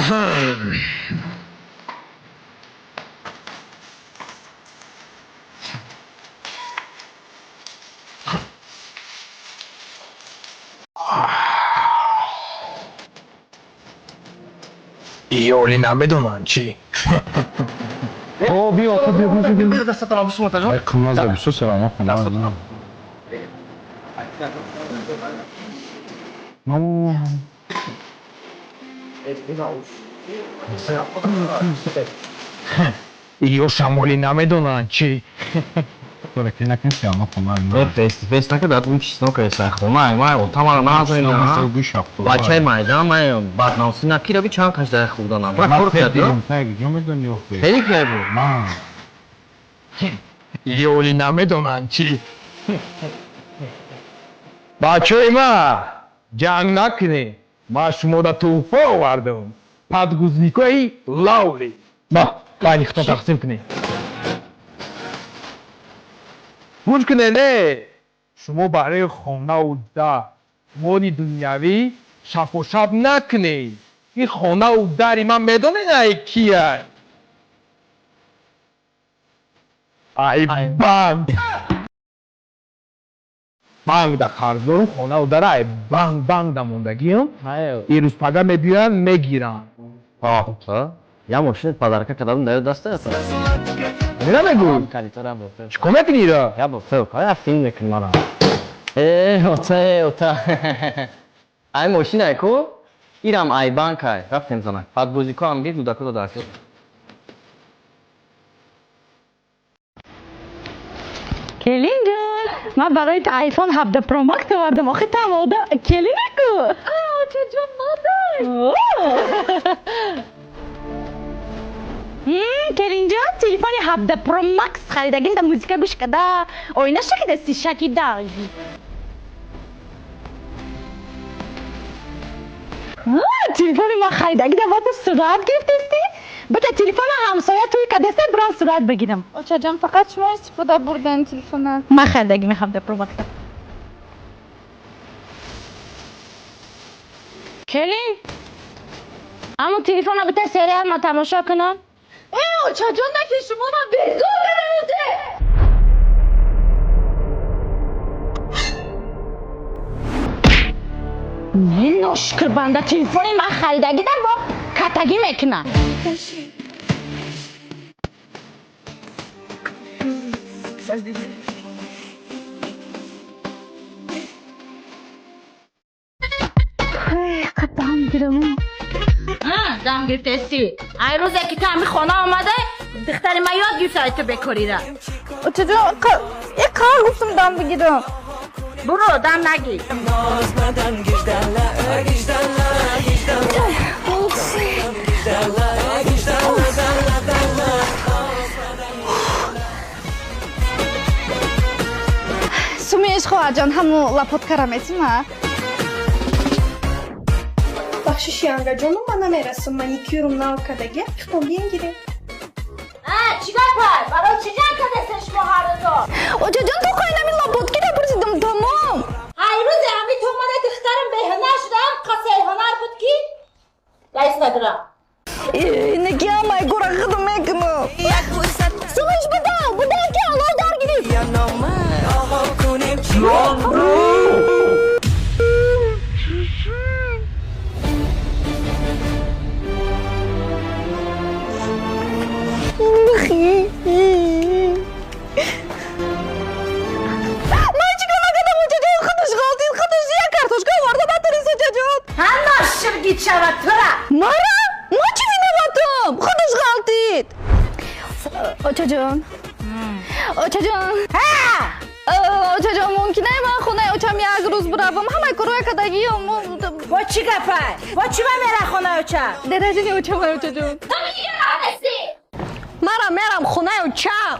Ёли намедонанд чӣ. О, биё, биё, биё, биё. Дастатон обусум, отаҷон. Ай, қиммат бисёр салом хона. Ё шамоли намедонанд чӣ. Фейс накард, ун чиз накард, хона, май, отамара назайна. Бачаи майдан, май, баднавсӣ накира би чанд қаш дар хурданам. Бра кор кард, ё? Хеле кай буд. Ёли намедонанд чӣ. Бачаи ма, ҷанг накунед. Ман шуморо тӯҳфа овардам. Подгузникҳои лавли. Ма, байни худтон тақсим кунед. Гӯш кунед, не? Шумо барои хонаву дар, моли дунявӣ шафошаф накунед. Ин хонаву дари ман медонед ай кия? Ай банк. Банк да қарздорум, хонаву дара ай банк банк да мондагиам. Ирӯз пага мебиёянд, мегиранд. Я мошинат подарка кардам, даё даста. Мена мегӯй? Калиторам бо. Чӣ кор мекунӣ ира? Я бо фел, я филм мекунам мара. Э, ота, э, ота. Ай мошинай ку? Ирам ай банк ай. Рафтем занак. Подгузнико ам гир, дудако дода. Келинҷон, ман барои ту iPhone 17 Pro Max овардам. Охи там ода келинаку. Очаҷон, модар. Келинҷон, телефони 17 Pro Max харидагим, да музика гӯш када. Оина шакидасти, шакида. Телефони ман харидаги да бо ту сурат гирифтести? Бита телефона ҳамсоя туй кадеста, бирам сурат бигирам. Очаҷон, фақат шумо истифода бурден телефона. Ман харидаги мехоҳам Pro Max. Келин, ҳамун телефона бита сериал ма тамошо кунам. Э, очаҷон, наки шумо ман безор кардед. Не, ношукр банда, телефони ман харидагидам бо катагӣ мекунад. Қадам гирам. Дам гирифтести. Ай рӯзе ки ту ҳами хона омада, духтари ман ёд гирифта ай ту бекорира. Очаҷон, як қар гуфтам дам бигирам. Буро, дам нагир. Сумиеш, хоҳарҷон, ҳаму лапоткара метима? Бахшиши, ангаҷону, ман намерасам, маникюрум нав кардагия, хитон биен гирем. Чӣ гапай? Барои чӣ ҷанг кардеста шумо ҳаррӯзо? Очаҷон, то қайнами лапоткира пурсидам, тамом. Ҳар рӯзе ҳами ту омада, духтарам беҳунар шуда, ҳам қасеҳунар буд ки раис надорам. Неки ҳамаи кора худам мекунам. Сумиш бидав, бидав ки алло дар гирифт. Ман чӣ кор накардам, очаҷон, худаш ғалтид, худаш як картошка оварда натарист, очаҷон. Ҳама ширгит шавад тура. Мара? Ман чӣ виноватам? Худаш ғалтид. Очаҷон. Очаҷон. Очаҷон, мумкин ай ман хонаи очам як рӯз биравам? Ҳамаи корҳои кардагиам. Бо чӣ гапай? Бо чӣ ман мера хонаи оча? Дережини очамай, очаҷон. Мара мерам хонаи очам.